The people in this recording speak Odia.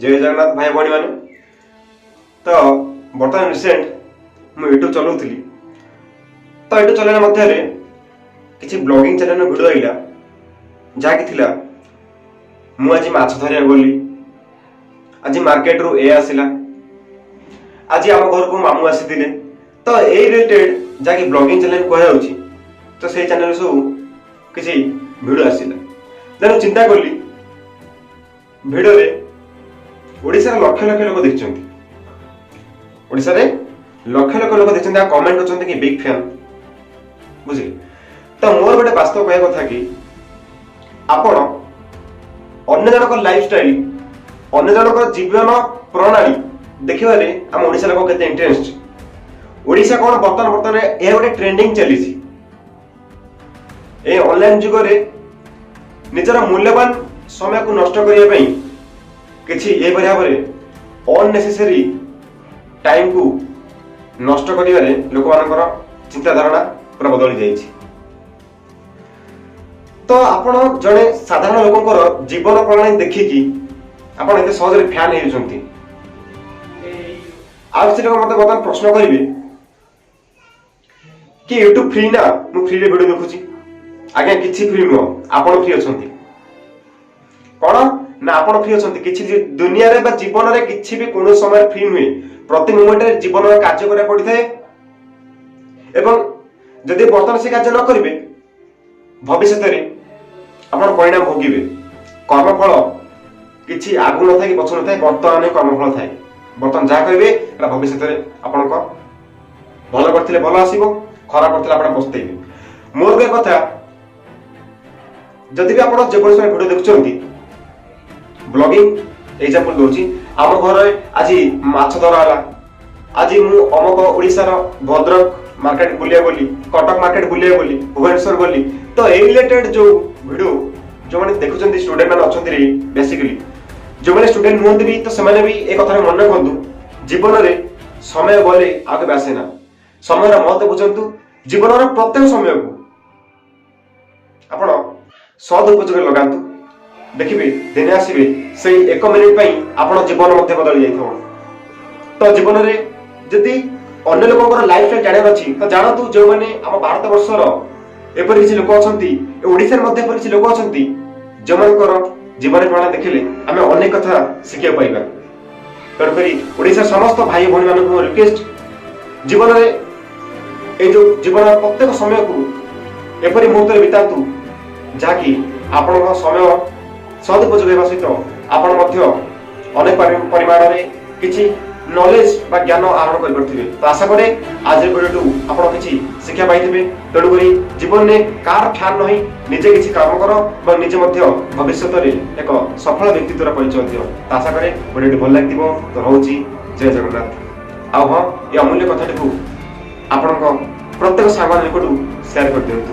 ଜୟ ଜଗନ୍ନାଥ ଭାଇ ଭଉଣୀମାନେ। ତ ବର୍ତ୍ତମାନ ରିସେଣ୍ଟ ମୁଁ ୟୁଟ୍ୟୁବ୍ ଚଲାଉଥିଲି। ତ ୟୁଟ୍ୟୁବ୍ ଚଲାଇବା ମଧ୍ୟରେ କିଛି ବ୍ଲଗିଂ ଚ୍ୟାନେଲର ଭିଡ଼ିଓ ଆଇଲା, ଯାହାକି ଥିଲା ମୁଁ ଆଜି ମାଛ ଧରିବାକୁ ଗଲି, ଆଜି ମାର୍କେଟରୁ ଏ ଆସିଲା, ଆଜି ଆମ ଘରକୁ ମାମୁଁ ଆସିଥିଲେ। ତ ଏଇ ରିଲେଟେଡ୍ ଯାହାକି ବ୍ଲଗିଂ ଚ୍ୟାନେଲ କୁହାଯାଉଛି, ତ ସେଇ ଚ୍ୟାନେଲ ସବୁ କିଛି ଭିଡ଼ିଓ ଆସିଲା। ଦେନ୍ ଚିନ୍ତା କଲି, ଭିଡ଼ିଓରେ ଓଡ଼ିଶାର ଲକ୍ଷ ଲକ୍ଷ ଲୋକ ଦେଖିଛନ୍ତି, ଓଡ଼ିଶାରେ ଲକ୍ଷ ଲକ୍ଷ ଲୋକ ଦେଖିଛନ୍ତି ଆଉ କମେଣ୍ଟ କରୁଛନ୍ତି କି ବିଗ୍ ଫ୍ୟାନ୍, ବୁଝିଲେ? ତ ମୋର ଗୋଟେ ବାସ୍ତବ କହିବା କଥା କି ଆପଣ ଅନ୍ୟ ଜଣଙ୍କ ଲାଇଫଷ୍ଟାଇଲ, ଅନ୍ୟ ଜଣଙ୍କର ଜୀବନ ପ୍ରଣାଳୀ ଦେଖିବାରେ ଆମ ଓଡ଼ିଶା ଲୋକ କେତେ ଇଣ୍ଟରେଷ୍ଟ। ଓଡ଼ିଶା କ'ଣ, ବର୍ତ୍ତମାନ ବର୍ତ୍ତମାନ ଏହା ଗୋଟେ ଟ୍ରେଣ୍ଡିଂ ଚାଲିଛି। ଏ ଅନଲାଇନ ଯୁଗରେ ନିଜର ମୂଲ୍ୟବାନ ସମୟକୁ ନଷ୍ଟ କରିବା ପାଇଁ କିଛି ଏହିପରି ଭାବରେ ଅନନେସେସରି ଟାଇମକୁ ନଷ୍ଟ କରିବାରେ ଲୋକମାନଙ୍କର ଚିନ୍ତାଧାରଣା ପୁରା ବଦଳି ଯାଇଛି। ତ ଆପଣ ଜଣେ ସାଧାରଣ ଲୋକଙ୍କର ଜୀବନ ପ୍ରଣାଳୀ ଦେଖିକି ଆପଣ ଏତେ ସହଜରେ ଫ୍ୟାନ୍ ହେଇଯାଉଛନ୍ତି। ଆଉ କିଛି ଲୋକ ମତେ ବର୍ତ୍ତମାନ ପ୍ରଶ୍ନ କରିବେ କି ୟୁଟ୍ୟୁବ ଫ୍ରି ନା, ମୁଁ ଫ୍ରିରେ ଭିଡ଼ିଓ ଦେଖୁଛି। ଆଜ୍ଞା, କିଛି ଫ୍ରି ନୁହଁ, ଆପଣ ଫ୍ରି ଅଛନ୍ତି। କଣ ନା ଆପଣ ଫ୍ରି ଅଛନ୍ତି। କିଛି ଦୁନିଆରେ ବା ଜୀବନରେ କିଛି ବି କୌଣସି ସମୟରେ ଫ୍ରି ନୁହେଁ। ପ୍ରତି ମୁମେଣ୍ଟରେ ଜୀବନର କାର୍ଯ୍ୟ କରିବାକୁ ପଡିଥାଏ ଏବଂ ଯଦି ବର୍ତ୍ତମାନ ସେ କାର୍ଯ୍ୟ ନ କରିବେ, ଭବିଷ୍ୟତରେ ଆପଣ ପରିଣାମ ଭୋଗିବେ। କର୍ମଫଳ କିଛି ଆଗକୁ ନଥାଏ କି ପଛ ନଥାଏ, ବର୍ତ୍ତମାନ ହିଁ କର୍ମଫଳ ଥାଏ। ବର୍ତ୍ତମାନ ଯାହା କରିବେ, ସେଟା ଭବିଷ୍ୟତରେ ଆପଣଙ୍କ ଭଲ କରିଥିଲେ ଭଲ ଆସିବ, ଖରାପ କରିଥିଲେ ଆପଣ ପସ୍ତେଇବେ। ମୋର କହିବା କଥା, ଯଦି ବି ଆପଣ ଯେକୌଣସି ଭିଡ଼ିଓ ଦେଖୁଛନ୍ତି, ବ୍ଲଗିଂ ଏକ୍ଜାମ୍ପଲ ଦଉଛି, ଆମ ଘରେ ଆଜି ମାଛ ଧରା ହେଲା, ଆଜି ମୁଁ ଅମକ ଓଡ଼ିଶାର ଭଦ୍ରକ ମାର୍କେଟ ବୁଲିବାକୁ ଗଲି, କଟକ ମାର୍କେଟ ବୁଲିବାକୁ ଗଲି, ଭୁବନେଶ୍ୱର ଗଲି, ତ ଏଇ ରିଲେଟେଡ୍ ଯୋଉ ଭିଡ଼ିଓ ଯୋଉମାନେ ଦେଖୁଛନ୍ତି, ଷ୍ଟୁଡେଣ୍ଟ ମାନେ ଅଛନ୍ତି ବେସିକାଲି, ଯୋଉମାନେ ଷ୍ଟୁଡେଣ୍ଟ ନୁହନ୍ତି ବି, ତ ସେମାନେ ବି ଏ କଥାରେ ମନେ ରଖନ୍ତୁ, ଜୀବନରେ ସମୟ ଗଲେ ଆଉ କେବେ ଆସେ ନା। ସମୟର ମହତ୍ଵ ବୁଝନ୍ତୁ। ଜୀବନର ପ୍ରତ୍ୟେକ ସମୟକୁ ଆପଣ ସଦ୍ ଉପଯୋଗରେ ଲଗାନ୍ତୁ। ଦେଖିବେ, ଦିନେ ଆସିବେ, ସେଇ ଏକ ମିନିଟ ପାଇଁ ଆପଣ ଜୀବନ ମଧ୍ୟ ବଦଳି ଯାଇଥିବ। ତ ଜୀବନରେ ଯଦି ଅନ୍ୟ ଲୋକଙ୍କର ଲାଇଫ ଷ୍ଟାଇଲ ଜାଣିବାର ଅଛି, ତ ଜାଣନ୍ତୁ, ଯେଉଁମାନେ ଆମ ଭାରତ ବର୍ଷର ଏପରି କିଛି ଲୋକ ଅଛନ୍ତି, ଏ ଓଡ଼ିଶାରେ ମଧ୍ୟ ଏପରି କିଛି ଲୋକ ଅଛନ୍ତି, ଯେଉଁମାନଙ୍କର ଜୀବନ ପ୍ରଣାଳୀ ଦେଖିଲେ ଆମେ ଅନେକ କଥା ଶିଖିବାକୁ ପାଇବା। ତେଣୁକରି ଓଡ଼ିଶାର ସମସ୍ତ ଭାଇ ଭଉଣୀମାନଙ୍କୁ ମୋ ରିକ୍ୱେଷ୍ଟ, ଜୀବନରେ ଏଇ ଯୋଉ ଜୀବନର ପ୍ରତ୍ୟେକ ସମୟକୁ ଏପରି ମୁହୂର୍ତ୍ତରେ ବିତାନ୍ତୁ, ଯାହାକି ଆପଣଙ୍କ ସମୟ ସଦୁପଯୋଗ ହେବା ସହିତ ଆପଣ ମଧ୍ୟ ଅନେକ ପରିମାଣରେ କିଛି ନଲେଜ ବା ଜ୍ଞାନ ଆହରଣ କରିପାରୁଥିବେ। ତ ଆଶା କରେ ଆଜିର ଭିଡ଼ିଓଠୁ ଆପଣ କିଛି ଶିକ୍ଷା ପାଇଥିବେ। ତେଣୁକରି ଜୀବନରେ କାହାର ଫ୍ୟାନ୍ ନହେଇ ନିଜେ କିଛି କାମ କର ଏବଂ ନିଜେ ମଧ୍ୟ ଭବିଷ୍ୟତରେ ଏକ ସଫଳ ବ୍ୟକ୍ତିତ୍ୱର ପରିଚୟ ଦିଅ। ତ ଆଶା କରେ ଭିଡ଼ିଓଟି ଭଲ ଲାଗିଥିବ। ତ ରହୁଛି, ଜୟ ଜଗନ୍ନାଥ। ଆଉ ହଁ, ଏ ଅମୂଲ୍ୟ କଥାଟିକୁ ଆପଣଙ୍କ ପ୍ରତ୍ୟେକ ସାଙ୍ଗମାନଙ୍କ ନିକଟକୁ ସେୟାର କରିଦିଅନ୍ତୁ।